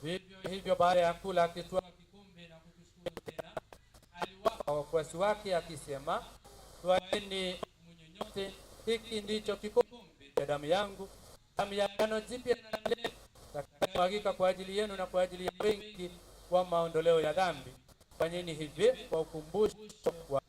Vivyo hivyo baada ya kula, akitwaa kikombe na kukushukuru tena, aliwapa wafuasi wake akisema, twaeni mnywe nyote, hiki ndicho kikombe cha damu yangu, damu ya agano jipya na la milele, itakayomwagika kwa ajili yenu na kwa ajili ya wengi kwa maondoleo ya dhambi. Fanyeni hivi kwa ukumbusho wa.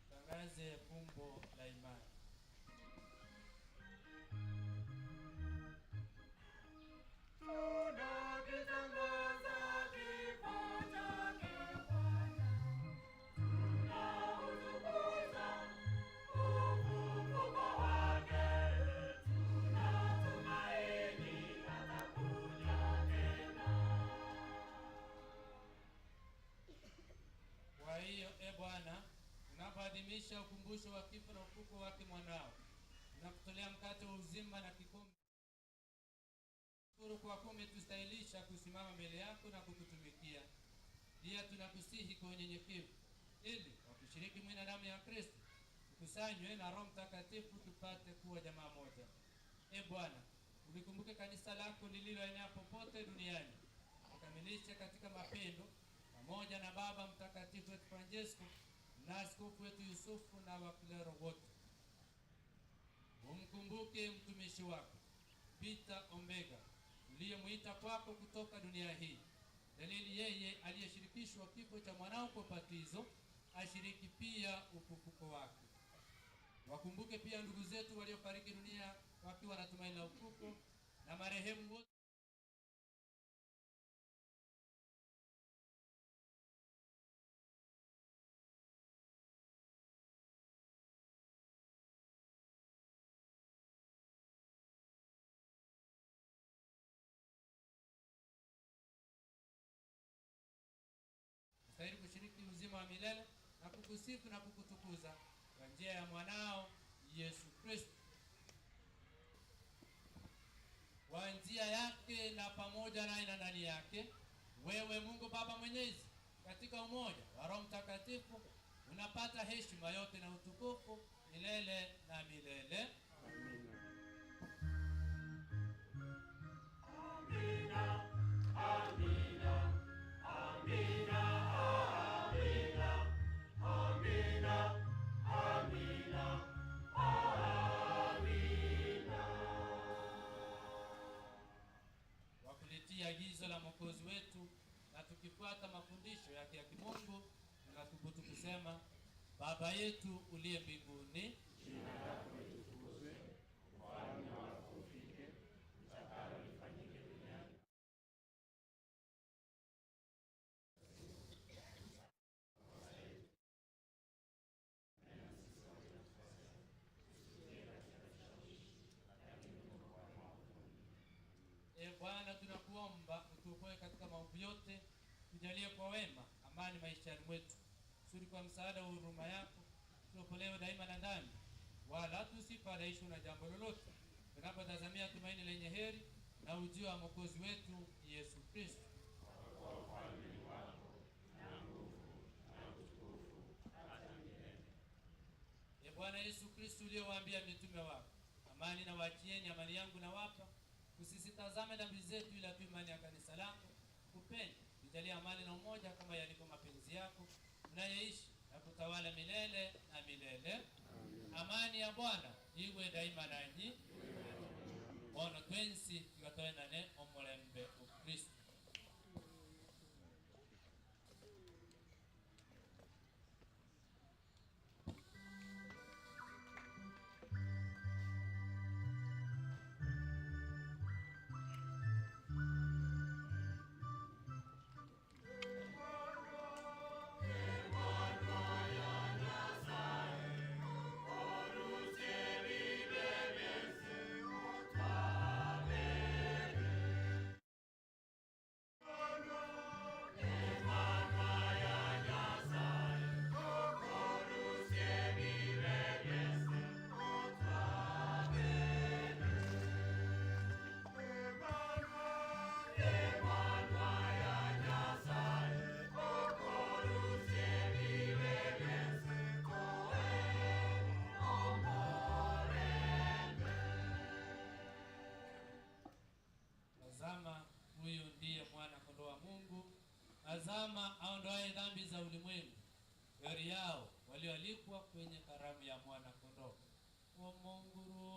Tangaze fumbo la imani. Tunakitangaza kifo chake Bwana, tunautukuza ufufuko wake, tunatumaini atakuja tena. Kwa hiyo, e Bwana, tunapoadhimisha ukumbusho wa kifo na ufufuko wake mwanao, tunakutolea mkate wa uzima na kikombe. Shukuru kwa kuwa umetustahilisha kusimama mbele yako na kukutumikia. Pia tunakusihi kwa unyenyekevu, ili kwa kushiriki mwili na damu ya Kristo tukusanywe na Roho Mtakatifu tupate kuwa jamaa moja. E Bwana, ulikumbuke kanisa lako lililoenea popote duniani, ukamilishe katika mapendo pamoja na Baba Mtakatifu wetu Francesco na askofu wetu Yusufu na waklero wote. Umkumbuke mtumishi wako Peter Ombega uliyemwita kwako kutoka dunia hii. Dalili yeye aliyeshirikishwa kifo cha mwanao kwa ubatizo ashiriki pia ufufuko wake. Wakumbuke pia ndugu zetu waliofariki dunia wakiwa na tumaini la ufufuko na marehemu wote stahili kushiriki uzima wa milele na kukusifu na kukutukuza kwa njia ya mwanao Yesu Kristo. Kwa njia yake na pamoja naye na ndani yake, wewe Mungu Baba Mwenyezi, katika umoja wa Roho Mtakatifu unapata heshima yote na utukufu milele na milele. Amina, amina, amina, amina, amina, amina, amina. Kwa kulitii agizo la Mwokozi wetu na tukifuata mafundisho yake ya kimungu, tunathubutu kusema: Baba yetu uliye mbinguni, Jina lako litukuzwe, ufalme wako ufike, utakalo lifanyike duniani. E Bwana, tunakuomba utuokoe katika maovu yote, tujalie kwa wema amani maishani mwetu, kusudi kwa msaada wa huruma yako tuokolewe daima na dhambi, wala tusifadhaishwe na jambo lolote, tunapotazamia tumaini lenye heri na ujio wa Mwokozi wetu Yesu Kristo. Kwa ufalme ni wako na nguvu na utukufu hata milele. E Bwana Yesu Kristo, uliyowaambia mitume wako, amani na waachieni, amani yangu nawapa, usisitazame dhambi zetu, ila tu imani ya kanisa lako. Upende tujalie amani na umoja kama yalivyo mapenzi yako, unayeishi na kutawala milele na milele. Amani ya Bwana iwe daima nanyi. Ono twensi tukatoenane omulembe Ukristo. Mwana kondoo wa Mungu, tazama aondoaye dhambi za ulimwengu. Heri yao walioalikwa kwenye karamu ya mwana kondoo. Omonguro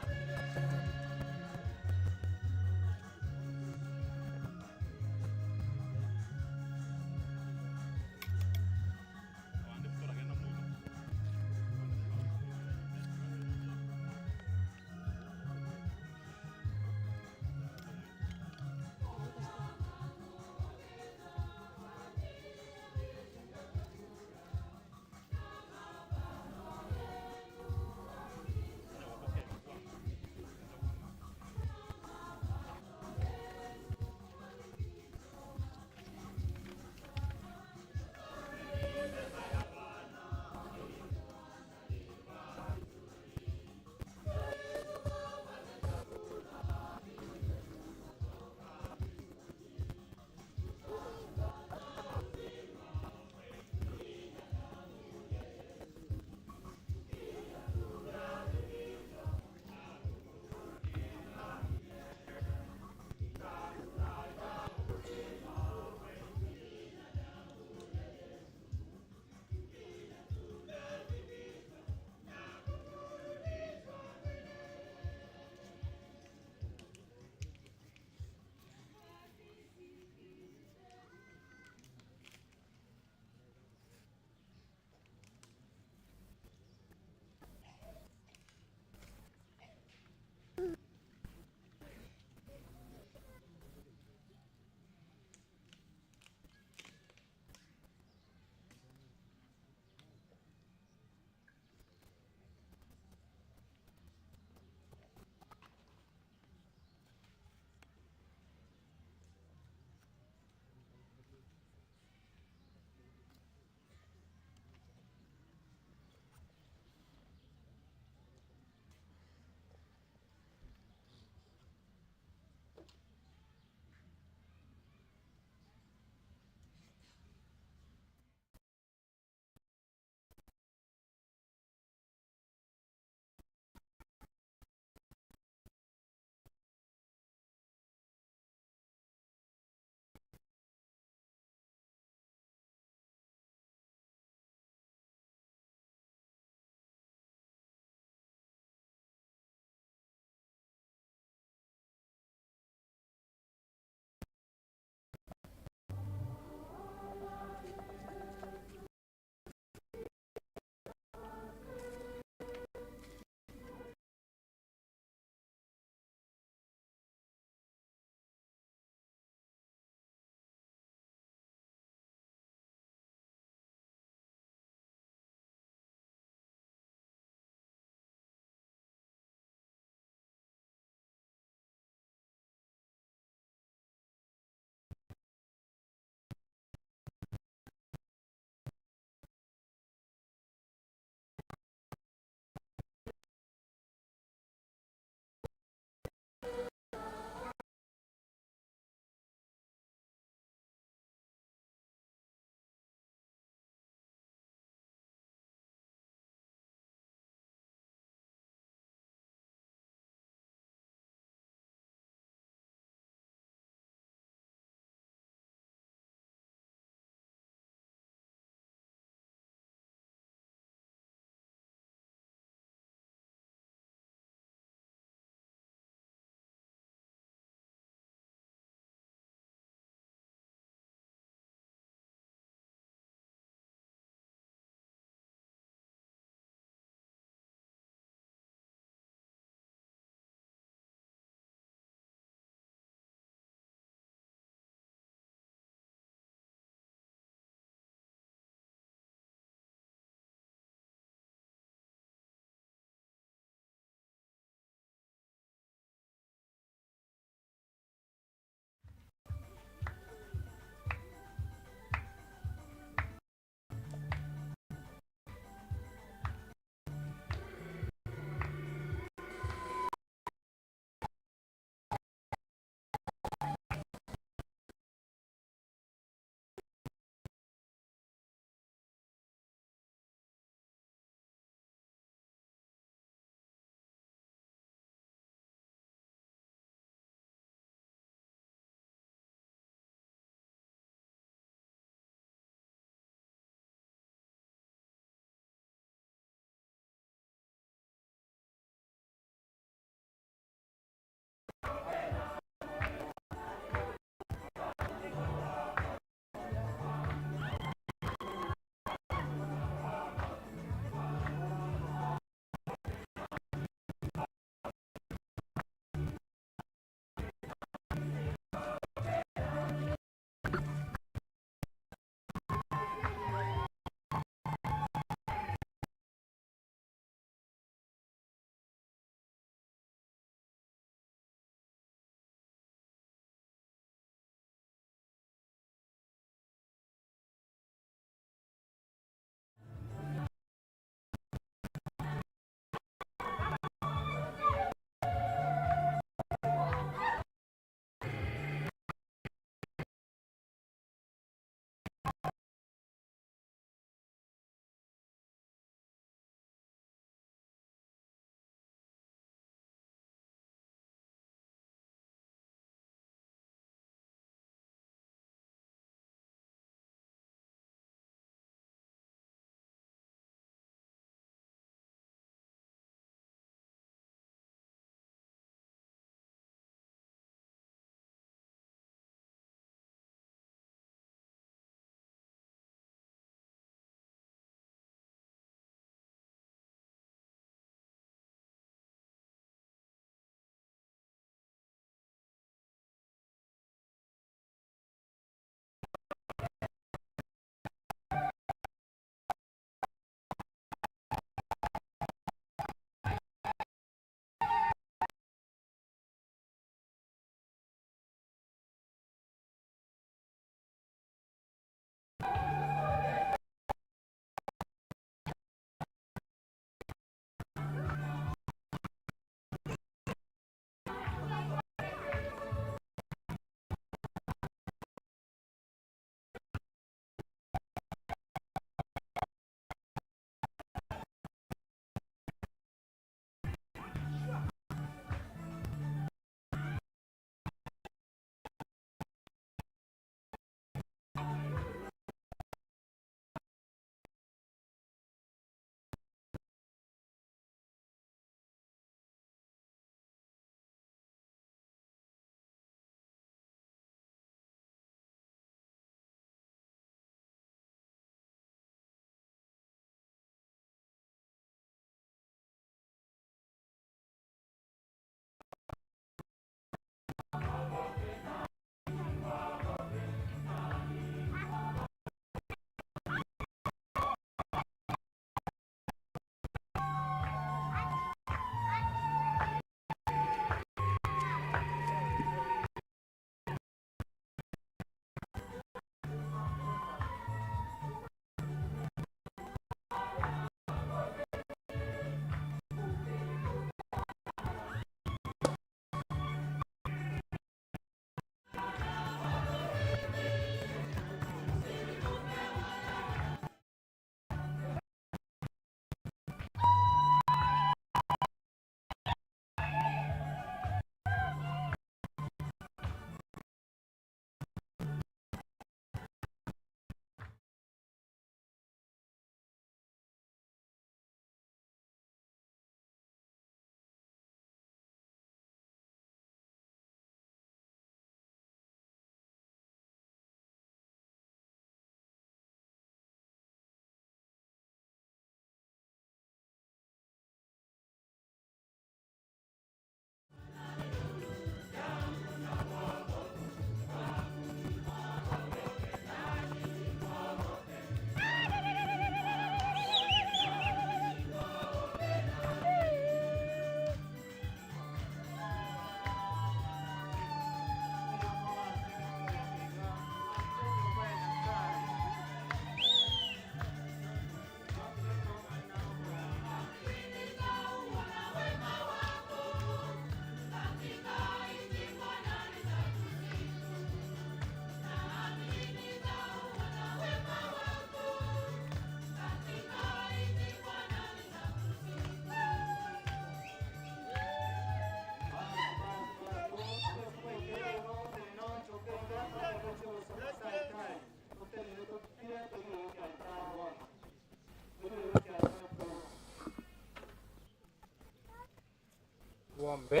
Tuombe.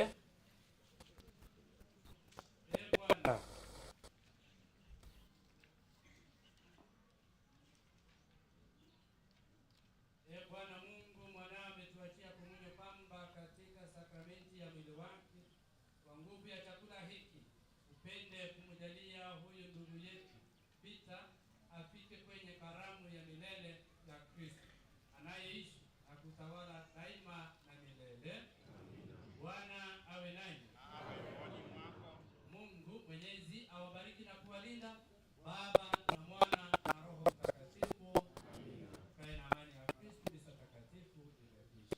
Ee Bwana, Ee Bwana Mungu, mwanao ametuachia komunyo pamba katika sakramenti ya mwili wake. Kwa nguvu ya chakula hiki upende kumjalia huyu ndugu yetu Peter afike kwenye karamu ya milele ya Kristo anayeishi na kutawala daima na milele. Bwana awe nanyi. Mungu Mwenyezi awabariki na kuwalinda, Baba na Mwana na Roho Mtakatifu. Kae na amani ya Kristo. Misa takatifu imekwisha.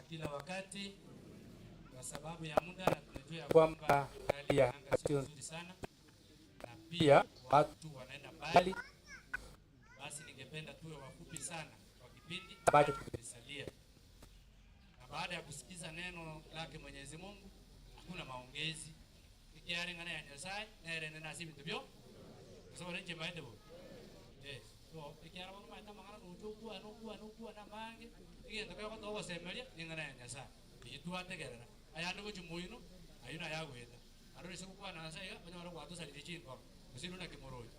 kila wakati. Kwa sababu ya muda na tunajua ya kwamba hali ya anga sio nzuri sana na pia watu wanaenda mbali, basi ningependa tuwe wafupi sana kwa kipindi ambacho kimesalia. Na baada ya kusikiza neno lake Mwenyezi Mungu, hakuna maongezi ikiaringana ya Nyasaye nerene nasi bintu byo kwa sababu nje maende bo. Yes, so ikiara bono maita mangana nuchukua nukua nukua na mange igendo kwa to gosemeria ningana ya Nyasaye itwategerera ayandi gochimuino ayuna yagweta arore sikukwana nasa iga banyora gwatusalire chinkoro gose na kimoroji.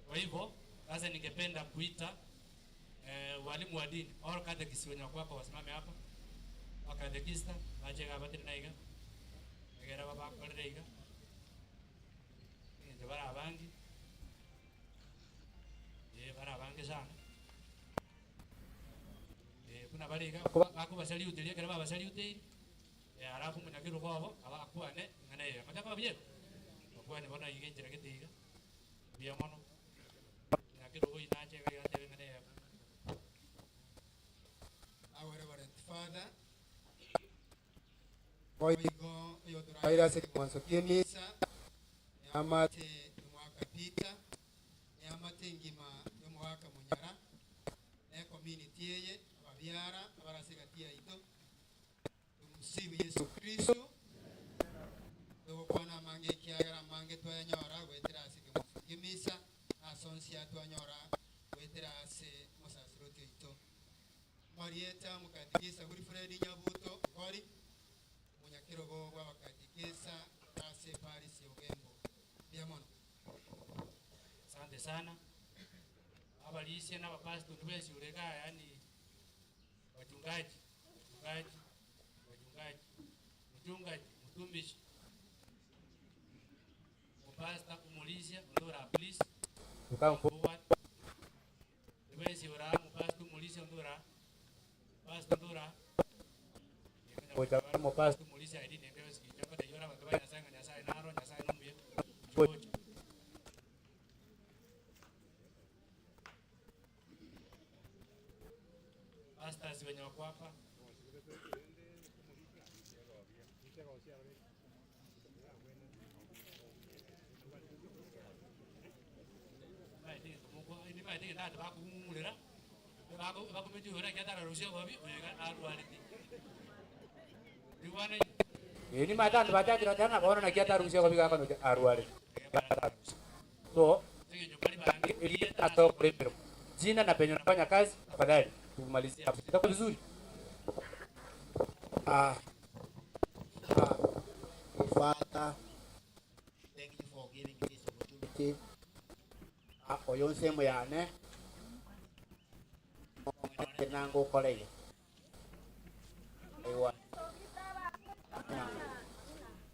Kwa hivyo sasa ningependa kuita walimu wa dini au katekisi wenye wako hapa wasimame hapa. Wakatekista bachega batiri naiga egera babakorere iga nje bara abangi bara abangi sana kuna bariga akubasaliutirie kera babasaliutiri alafu munyakiru kwabo abakwane ngana ye mataka babye bakwane bona igenjira getiga bia mono nyakiru go inache gatebe ngana ye. Our Reverend Father Oigo mwanzo kiemisa amate mwaka pita amate ngima yo mwaka munyara ne community yeye ababyara abarasigatia ito tumusibe Yesu Kristo tugokwana mange kiagera mange twanyora gwetera ase kimisa asonsia twanyora gwetera ase musasiroti ito Marieta mukatikisa kuri Fred Nyabuto kori munyakirogo gw'abakatikisa ase Paris Ogembo biamono. Asante sana abalisia na bapastor twesiureka, yani wachungaji wachungaji wachungaji mchungaji mtumishi mupasta umulisia ndora please ukamfuwa twesiura mupasta umulisia ndora pastor ndora bocha mupasta umulisia idi nembe sikichoko de yora bantu banyasanga Nyasaye naro Nyasaye nomuye chocho. Pastors wenye wako hapa Ini mata baca tena bono na kiata rusia kwa bika kono arwale. So ili atao primero jina na penye unafanya kazi, tafadhali tumalizie hapo. Itakuwa vizuri. Father, thank you for giving this opportunity. Oyo nsemo yane nango kolege. Ewa.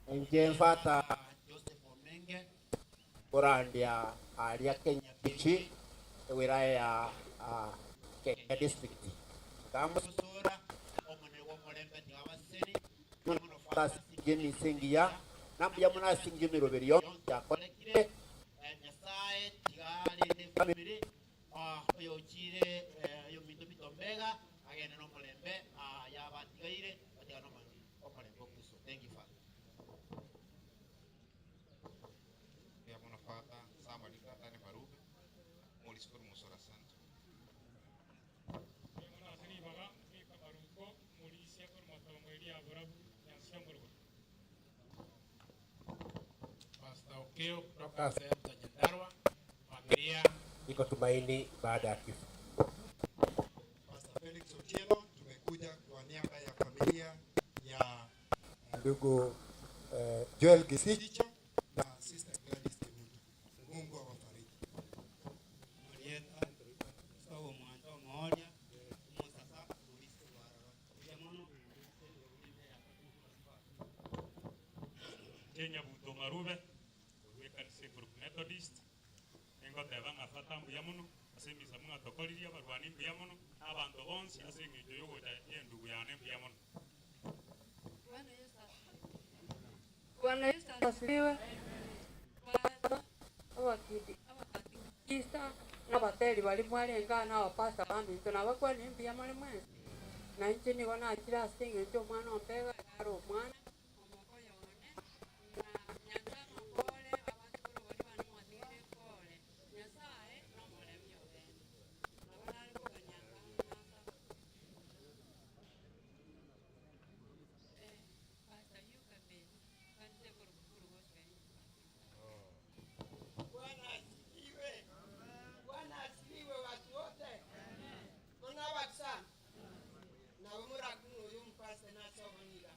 Nje Father Joseph Omenge kurandia aria Kenya Bichi wilaya ya Kenya district. Kamusura omune womulembe tiwabaseri Singi ya nambuya muna singi miroberio yakolekire Nyasaye tigale ne family oyochire yo minto mitombega agene no mulembe yabatigaire batigano mangi omulembe Kristo. Thank you Father. Ya muna Father Samuel Katani Marube muliskuru musora santo. Pastor Okeo kutoka sehemu za Nyandarua, familia iko tumaini baada ya kifo. Pastor Felix Otieno, tumekuja kwa niaba ya familia ya ndugu Joel Gisicha na Sister Gladys Kimutu. Mungu awafariji. Marieta sawo mwanzo moja musasa ulisi warara yamono Kenya Buto Marube Kanisa Group Methodist engoteba ng'afata mbuya mono ase emisamu ng'atokoririe abarwani mbuya mono abanto bonsi ase eng'encho yogocha endugu yane mbuya mono. Bwana Yesu asifiwe. Abakidi abakatikisa n'abato Hoteli bali mwalenga na wapasa baminto na bakwa nimbiya mali mwensi na inche nigo nachira ase eng'encho omwana ombega are omwana omokoyo one na Nyasaye mokore abachukuru bari banamwatigire pole Nyasaye nomoremi obene nabo nare koganyanga nasaba. Pastor Yuka Ben kanise korokuru gospel. Bwana asifiwe. Bwana asifiwe watu wote. Muna watu sana. Na umura kuno yumpase na sobaniga.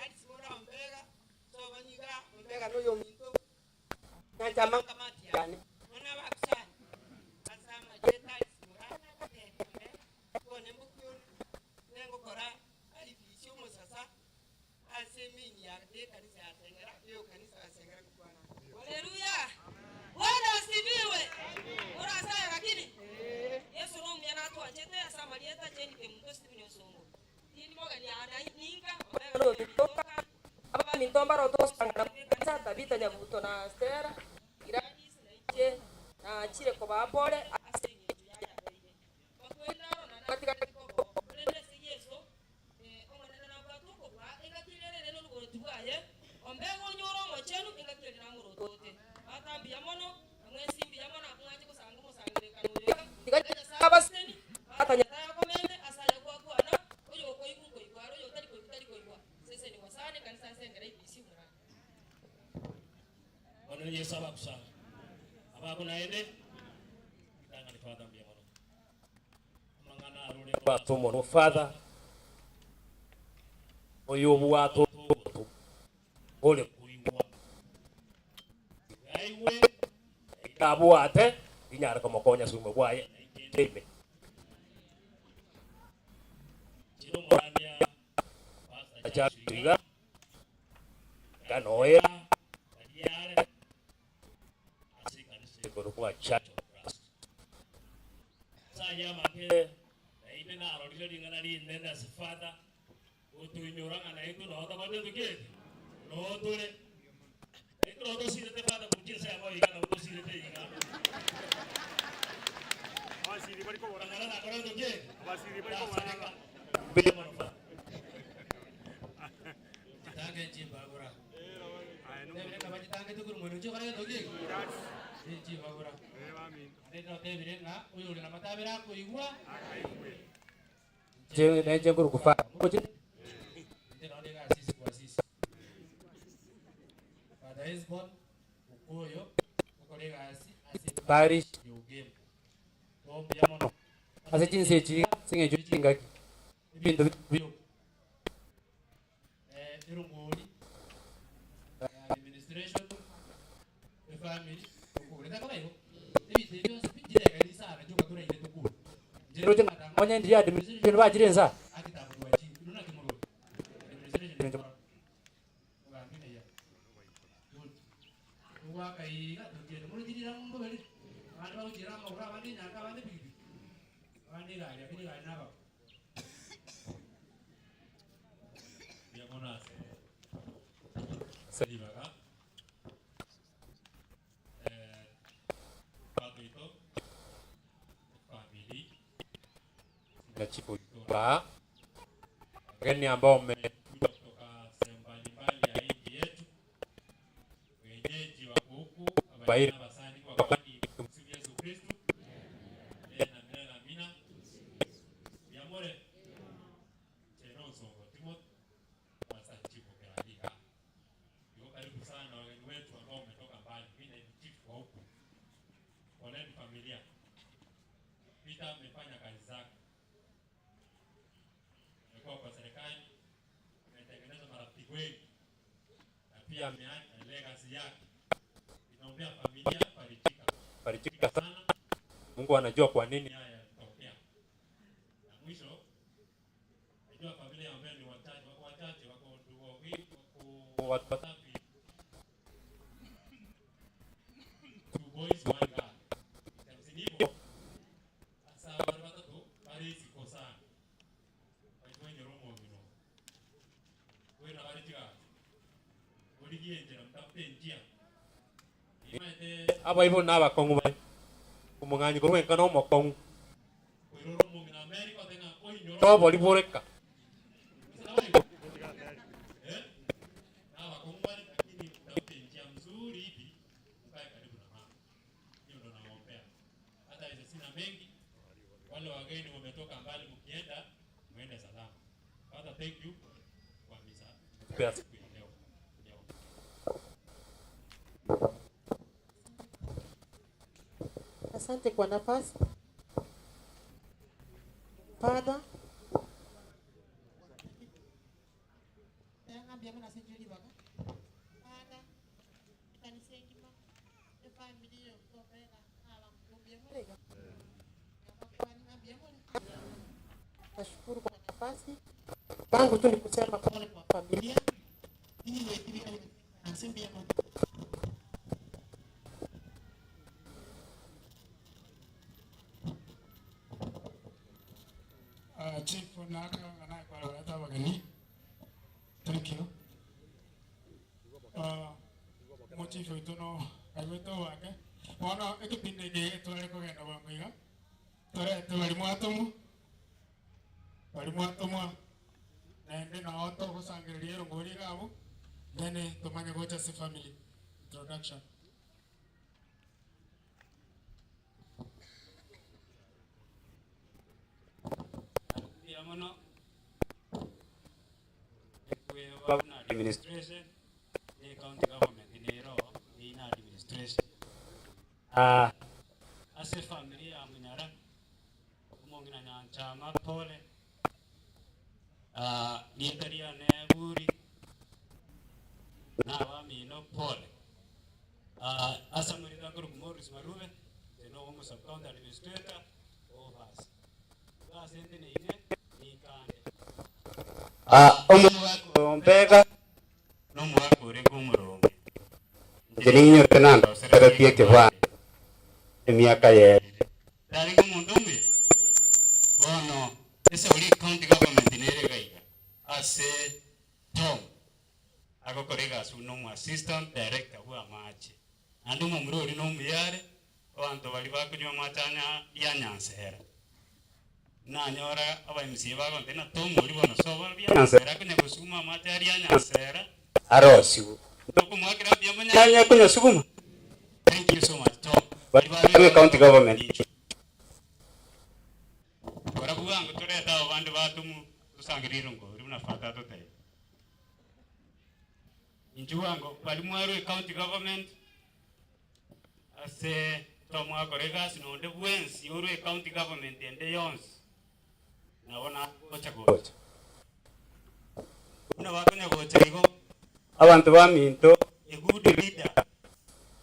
Alisi mura mbega sobaniga mbega no yominto. Na chama kamati yani. Muna watu sana. Asama jeta alisi mura na kate. Kone mbuku nengo kora alifisho musasa. Asemini ya de kanisa ya Sengera, hiyo kanisa ya Sengera kwa. Haleluya. Bwana asifiwe. Ora saya lakini Yesu no mwana atwanjete asamarieta cheni ke muntu Stephen Osongo. Tini moga ni ana ninga no mitoka aba mintomba roto sangana kanisa Tabita Nyabuto na Stella Gladys na iche na chire ko bapole asenye ya baire. Bakwenda na katika kulende si Yesu omwana na batuko bwa engakirere no lugoro tubwaye ombego nyoro mochenu engakirere na murotote. Batambia mono amwesimbi yamono akumwaje kusanga musangire kanureka. Abaseni atanya komende asaya kwa kwana oyo koigu koigwa oyo tali koigwa tali koigwa sese ni wasane kanisa sengera ibisi mura. Bwana Yesu abakusanga abakunaende itanga ni Father mbia mono mangana arure Batumo no Father oyo bwato ole kuigwa aiwe kabwate inyara komokonya sumo bwaye ime chiro murania pastor acha kanoera kadiare asikanise kwa church of Christ saya make na ine na arorire ringana rinene ase Father utuinyuranga na itu no tabate tukete no ture itu no tosirete Father kuchisa yabo igana tosirete igana Abasiri bari ko ngana na kora tukete abasiri bari ko baranga Jitange jimbagura. Tebire kabajitange tukuru mwenu chokara toki. Jimbagura. Ndino tebire nga uyu uri na matabira kuigwa. Je neje nguru kufa. Ndino ndega sisi kwa sisi. Father Hesbon ukoyo ukorega asi Parish yugem. Tombia mono. Ase chinse chi singe chinga ibintu byo. Irunguri administration family ukureta kabayo ebite byose bijire kanisa arajuka tura ile tukuru Njero onye ndi administration bajirenza akitabudwa chi nuna kimuro administration ugambine ya good uwakaiga tugiye muri jirira ngo bari abantu bagira amahoro abandi nyaka abandi bibi abandi gari abandi gari nabo Diagonal. Selibaga. Patrito. Family. Na chifu ba wageni ambao mmekuja kutoka sehemu mbalimbali ya nchi yetu, wenyeji wa huku Bairi. abasani kwa kwani tumsifu Yesu Kristo. Amina amina amina. Yamore. Cheno Songo Timothy. Asante kwa. Yuko karibu sana wageni wetu ambao wametoka mbali. Mimi ni chief wa huku. Poleni familia. Peter amefanya kazi zake. Amekuwa kwa serikali, ametengeneza marafiki wengi. Na pia ameacha legacy yake. Inaombea familia farijika. Farijika sana. Mungu anajua kwa nini haya yalitokea. Na mwisho najua familia ambayo ni wachache, wako wachache, wako ndugu wawili, wako watu watatu. Two boys, one girl. Hivyo. Sasa wale watatu bali siko sana. Waitwenye romo bino. Wewe na bali tika. Uligie njira mtafute njia. Imaete aba ibo n'abakongo bari Omong'anyi korwa enka na omokong'u. Tobori boreka. Njia mzuri hivi mkae karibu na mama. Hiyo ndo naombea. Hata hizo sina mengi. Wale wageni wametoka mbali, mkienda muende salama. Father, thank you kwa misa siku ya leo. Asante kwa nafasi. Father, nashukuru kwa nafasi. Tangu tu ni kusema pole kwa familia. Chief Naka na wageni. Thank you. Mo chief oito no aigwete wake. Bono ekipindi giki twari kugenda bwangu iga. Torete bari mwatomu. Bari mwatomwa. Naende nao togosangeriria erongori iga abwo. Then tumanye gocha ase family introduction. Mbuya mono administration ni county government nero ni na administration. Ase family ya Munyara omong'ina Nyanchama pole. Nietaria neburi na wamino pole. Asa muritanguru Morris Marube no omo sub county administrator overs. Gasente ne ine nikande. Ombega no mwakure kumurongo. Njirinyo tenando seretie kibwa emiaka ye. Dari kumundume. Bono ese uri county government nere gaiga. Ase Tom agokorega asuno mu assistant director wa mache. Andu mu murori no muyare abantu bali bakunywa matanya ya nyansera. Nanyora aba MC bagonte na Tom uri bono soba bya nyansera kunya gusuma matari ya nyansera. Arosiu. Ndokumwakira bya munya. Nyanya kunya suguma. Thank you so much Tom. Bali county government. Barabuga ngo tureta abandu batumu tusangirira ngo uri munafata tote. Injuwango bali mwaru county government ase tomwakorega sinonde bwensi uru county government ende yonsi. Nabona gocha gocha. Una bakonya gocha igo abantu baminto a good leader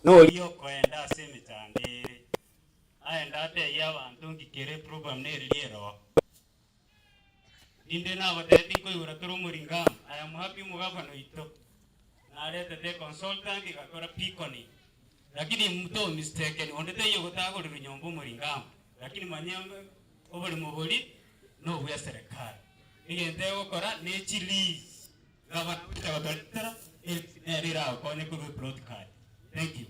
no iyo koenda ase mitandere. Aenda ate ya abantu ngikere program ne riero. Inde na bateti ko yura turu muringa. I am happy mugabano ito. Narete te consultant igakora piconi. Lakini mto mistaken ondete yo gotagorira runyombo muringa. Lakini manyambe obuli mubuli no bwa serikali. Igende gokora ne chili. Gavana utagatolera erira konye ku plot card. Thank you.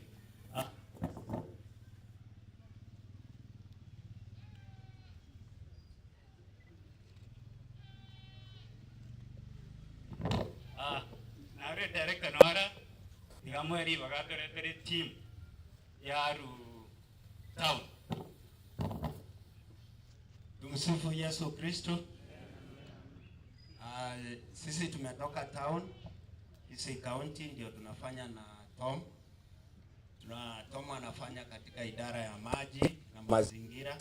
Nare director nora tigamweri bagatoretere team yaru town. Tumsifu Yesu Kristo. Sisi tumetoka town, Kisii County ndio tunafanya na Tom. Tom anafanya katika idara ya maji na mazingira.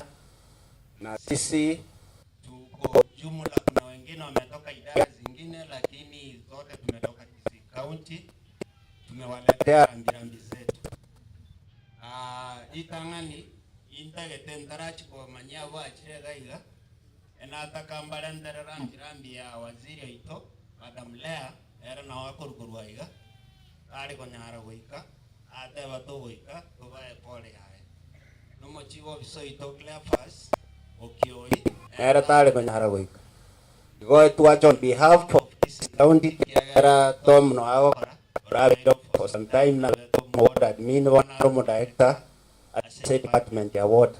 Na sisi tuko jumla, kuna wengine wametoka idara zingine, lakini zote tumetoka Kisii County. Tumewaletea rambirambi zetu. Itang'ani intagete ntarachi komanya bwachire gaiga enatakambara ndere rambirambi ya waziri oito Madam Lea era nao akorukorwa iga ari konyara goika ateba togoika tubae pole yae nomochibo obiso oito Cleophas Okioi era tari konyara goika igo twacho on behalf of this county era Tom no agokora orabe for some time na ward admin bona romo director at state department ya ward.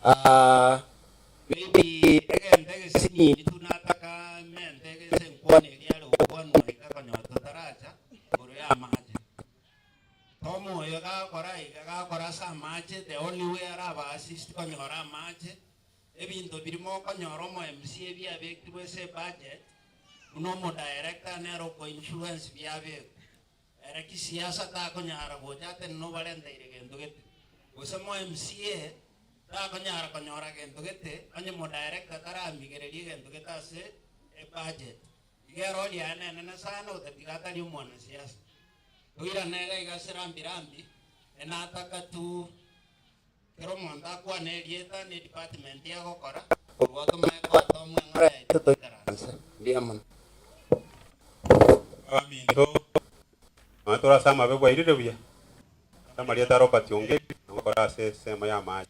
Maybe egente gesinini tunataka mente gese nkwane eriare gokwanwa iga konyora totaracha igoro ya amache. Tomoyo gakora iga gakora ase amache, the only way araba assist konyora amache, ebinto birimo okonyora omo MCA biabekirwe ase budget, buna omo director nere oko influence biabekwa. Ere kisiasa takonyara gocha ate nobarenteire gento gete. Gose mo MCA takonyara konyora gento gete, onye mo director taramigereria gento gete ase ebudget. Iga erori yaye enene sana otatiga atari omwanasiasa. Toirane iga iga ase rambi rambi, enataka tu kero omonto akwane erieta na edepartment yagokora, korwa otomae goeta omweng'ora yaito toikaranse. Mbuya mono. Aminto matora sama bebwa irire buya. Samarieta Robert Ongeri ngokora ase sema ya maji.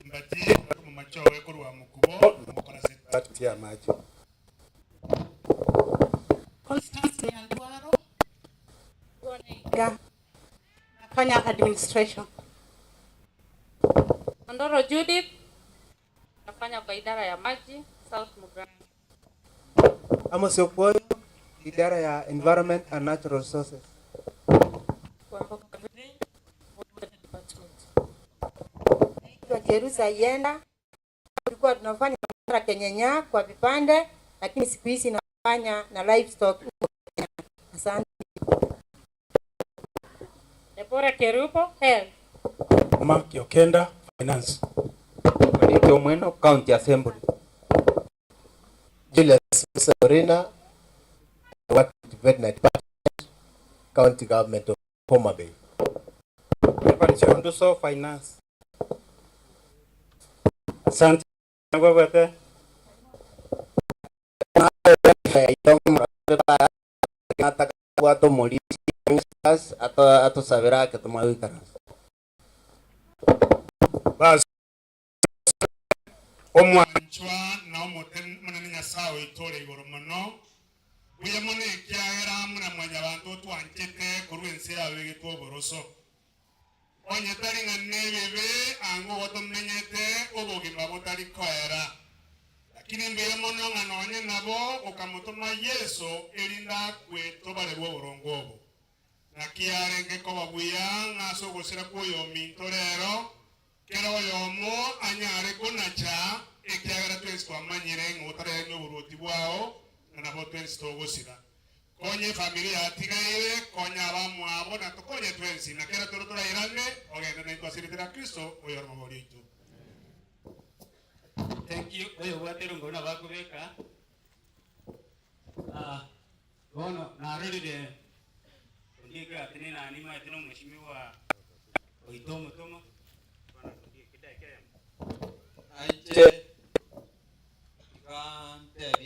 Mbati mumachowe korwa mukubo mukora se ya maji. Constance Nyandwaro, nafanya administration. Ondoro Judith, nafanya kwa idara ya maji South Mugirango. Amos Okuoyo, idara ya Environment and Natural Resources. Kwamboka Water Department. Naitwa Jerusa Yenda. Tulikuwa tunafanya Kenyenya kwa vipande, lakini siku hizi nafanya na livestock. Asante. Deborah Kerubo, Health. Mark Yokenda, Finance. Marike Omweno, County Assembly. Julius Sorina, work with Veterinary Department, County Government of Homa Bay. Reverend Nduso, Finance. Asante. Ngwebwete. Nataka molisi ato sabera que toma wikaranse. Basi omwanchwa na omote munene Nyasaye oitore igoro mono buya mono ekiagera muna mwanya bantu otwanchete korwa ense yawe egetwa oboroso onye tari ng'a ebibe ango gotomenyete obogima botari koera lakini mbuya mono ng'a nonye nabo okamotoma Yesu erinda akwe tobarerwa oborongo obo nakiarenge koba buya ng'a ase ogosira kwa oyominto rero kero oyomo anyare konacha ekiagera twensi twamanyire ng'a otarenge oborwoti bwao na nabo twensi togosira konye familia yatigaire konya abamwabo na tokonye twensi na kera toro torairane ogende naitwe asiritera Kristo oyo oromobori oito. Thank you. Oyo bwatero ngona bakubeka. Bono narorire ndika atene na anima atene mheshimiwa oitomo tomo. Aiche kante bi